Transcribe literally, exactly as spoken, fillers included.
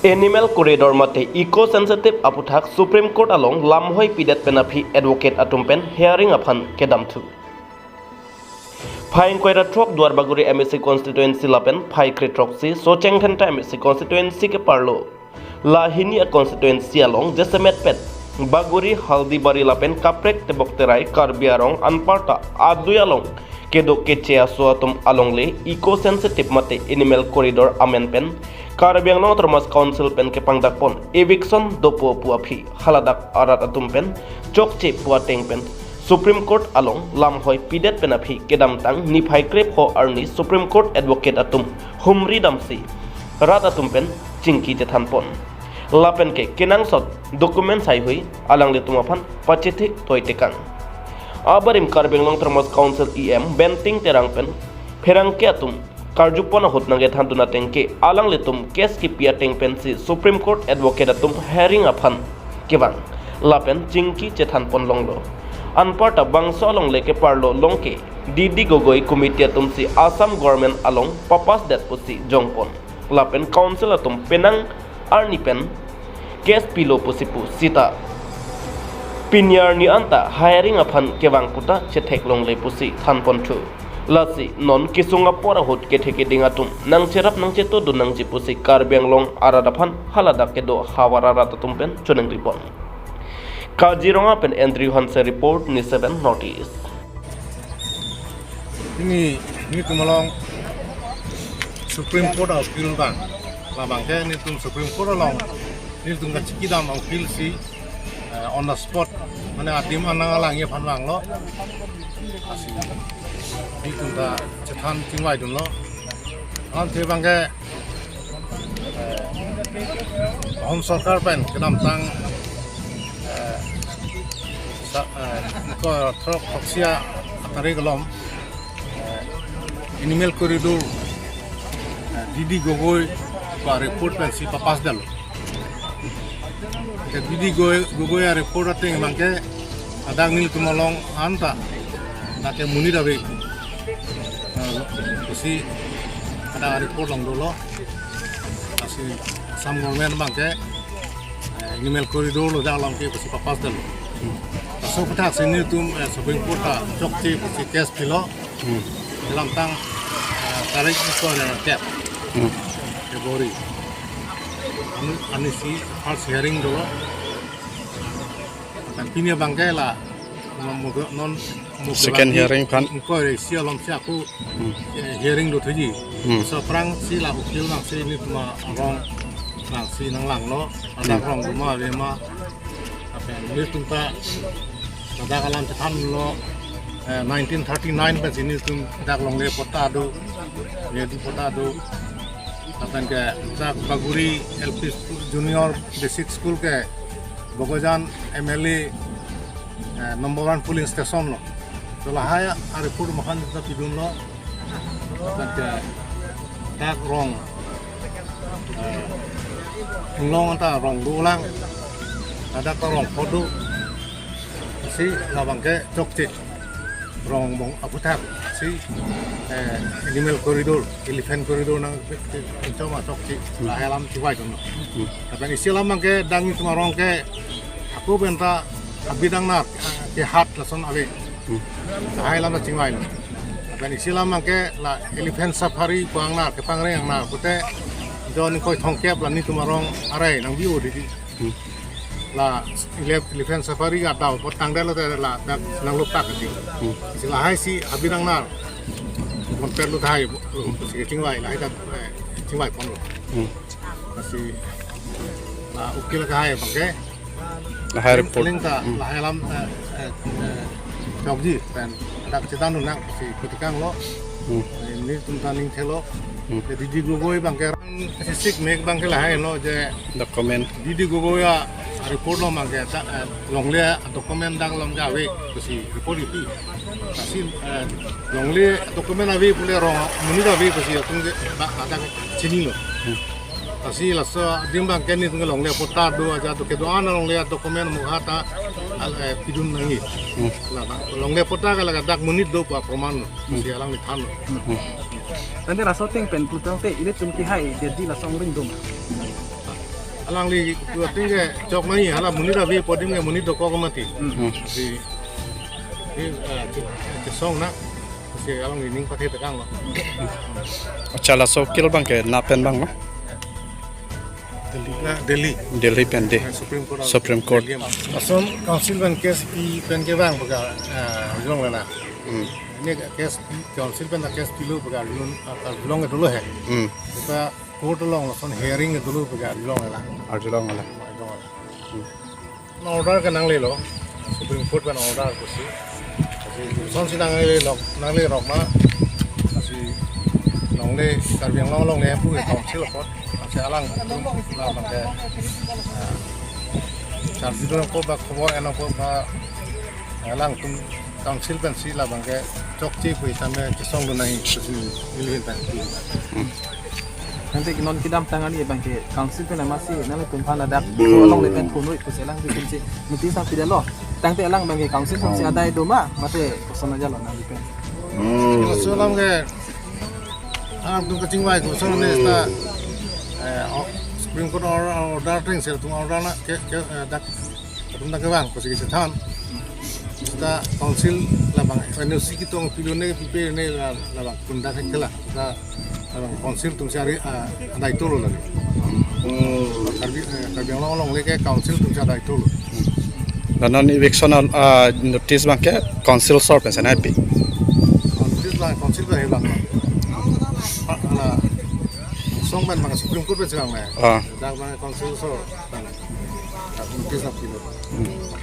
Animal corridor mate eco-sensitive aputhak Supreme Court along lamhoi pidet pen aphi advocate atum pen hearing aphan kedamthu. Phai ingkoi ra throk Duar Bagori M A C constituency lapen phai kre throksi Socheng Dhenta M A C constituency keparlo la hini a constituency along jasemet pen Bagori, Haldibari lapen kaprek tebok terai Karbi arong anparta adui along kedo keche aso atum alongle eco-sensitive mate animal corridor amen pen Karbi Anglong Autonomous Council pen kepangdakpon eviction dopo pu aphi haladak arat atum pen chokche pu ateng pen Supreme Court along lamhoi pidet pen aphi kedamtang niphai krepho arni Supreme Court advocate atum humri damsi rat atum pen chingki chethanpon. Lapen ke kenangsot document saihui alanglitum aphan pachethik toi tekang. Abarim Karbi Anglong Autonomous Council E M Benting Terang pen pherangke atum karjupon ahut nangkethan dun ateng ke alanglitum case kipi ateng pensi Supreme Court advocate atum hearing aphan kevang lapen chingki chethanpon longlo. Anparta bangso alongle keparlo along ke D D Gogoi committee atumsi Assam government along papass det pusi jongpon. Lapen council atum penang arni pen case pilo pusi pu sita pini arni anta hearing aphan kevang puta chethek longle pusi thanponthu. Lasi non kesung apor ahut kethe keding atum nangcherap nangcheto dun nangji pusi Karbi Anglong arat aphan haladak kedo havar arat atum pen choningri pon. Kaziranga pen Andrew Hanse report, News seven North East. Pini nelitum along Supreme Court a-appeal abang, labang ke nelitum Supreme Court along nelitum kachikidam a-appeal si, eh, on the spot, mane adim anang alang ye aphan vanglo. Lasi nelitum ta chethan chingvai dunlo. Alamthe abang ke, eh, Home Sorkar pen kedamtang, eh, sa-, eh, ko throk throksi atarik along, eh, animal corridor, eh, D D Gogoi ko report pensi papass detlo. Ke D D Gogoi, Gogoi a-report ateng abang ke ladak nelitum along anta, ladak ke monit ave, eh, pusi ladak a-report along dolo. Lasi Assam government abang ke, eh, animal corridor lo, dak along ke pusi papass detlo. Laso aputhak si nelitum, eh, Supreme Court ta chokche pusi case pilo. Hmm. Kedamtang, eh, tarik ingkoi ra kep. Hmm. February. Arni, arnisi first hearing dolo. Lapen pini abang ke la, non mo-, non mo-, second abang hearing aphan. Ingkoi ra isi alom si ako, hmm, eh, hearing do thuji. Hmm. Laso aphrangsi la ukil nangsi nelitum arong nangsi nanglanglo. Ada, hmm, rong do ma ave ma. Lapen nelitum ta ladak alam chethanlo, eh, nineteen thirty-nine pensi nelitum dak longle patta do, ready patta do. Lapen ke dak Bagori L P School, Junior Basic School ke Bokajan M L A, eh, number one polling station lo. To lahai a-report amathan ta pidunlo. Lapen ke dak rong, eh, inglong anta rong dolang, ladak ta rong pho do. Si labang ke chokche. Rong bong aputhak si, eh, animal corridor, elephant corridor nang, eh, eh, choma chokche. Hmm. Lahai alam chingvai dun. Hmm. Lapen isi alam abang ke dak nelitum arong ke ako pen ta abidang nar, eh, kehat lason ave. Hmm. Lahai alam ta chingvailo. Lapen isi alam abang ke la elephant safari pangnar, kepangreng angnar pute, jon ingkoi thomkep la nelitum arong arai nang view di di. Hmm. La ele-, elephant safari adap apot tangdetlo te ladak nanglopak di. Hmm. Si lahai si abidang nar. Ponpetlo tahai, si chingvai lahai ta, eh, chingvai ponlo. Hmm. Lasi la ukil kahai abang ke. Lahai report. Keling ta, hmm, lahai alam, eh, eh, eh, chokji pen dak chethan dun nang si kutikang lo. Hmm. Eh, nelitum ta ning thelo. Hmm. Jadi D D Gogoi abang ke rang sisik mek abang ke lahai lo je document. D D Gogoi a-report lo abang ke ta, eh, longle document dak along ke ave pusi report kipi. Lasi, eh, longle document ave pule rong monit ave pusi atum ke ba ada chinilo. Hmm. Lasi laso adim abang ke nelitum ke longle patta do aja do kedo-an alongle document mukha ta al, eh, pidun nangji. Hmm. La ba longle patta ke ladak monit do pu aproman lo. Hmm. Si alangli thanlo. Hmm. Tangte laso ateng pen putangte ilitum kehai jadi laso ongring do ma? Alangli tu ating ke chok nai hala monit ave pu adim ke monit dokok mati. Hmm. Si, si, ah, si, si song na. Si alangli ning pakai tekang lo. Accha, laso ukil abang ke nangpen abang lo? Delhi. Na, Delhi. Delhi pen de. Supreme Court. Supreme Court. Delhi. Assam Council pen case pi pen kevang pu ke, ah, arjulong la. Hmm. Ne case pi, Council pen case pilo pu ke arjulong, ah, arjulong dolo he. Hmm. Kita court along lason hearing dolo pu ke arjulong la. Arjulong la. Arjulong la. Hmm. Na order ke nanglelo, Supreme Court pen order pusi. Lasi kosonsi nanglelo, nangle rok ma. Lasi longle, Karbi Anglong longle pu ke Council apot. Lasi alangtum labang ke, ah, charge do ko ba khobor eno ko ba, alangtum Council pensi labang ke chokche pu tame kesong do nai pusi neli pen. Hmm. Tangte non kedamtang arni abang ke Council pen amatsi nangtum aphan ladak alongle pen phonoi pusi alangtum si notice nangpidetlo. Tangte alang abang ke Council atumsi adai do ma mate koson ajalo nangli pen? Laso alam ke alangtum kachingvai koson ne sta, eh, o-, Supreme Court or-, order ateng si latum order na ke, ke, eh, dak latum dak kevang pusi kachethan. Seta Council labang N O C ketong pilo ne pipe ne la, labang kundak hekela. Seta labang Council atumsi ari, ah, adai tolo lagi. Hmm. Karbi, eh, Karbi Anglong longle ke Council atumsi adai tolo. La non eviction, ah, notice abang ke Council asor pensi nangpi? Notice abang Council abang hilang. Ah, la song abang abang Supreme Court pensi abang ne. Ah. Dak abang Council asor abang. Dak notice nangpilo. Hmm.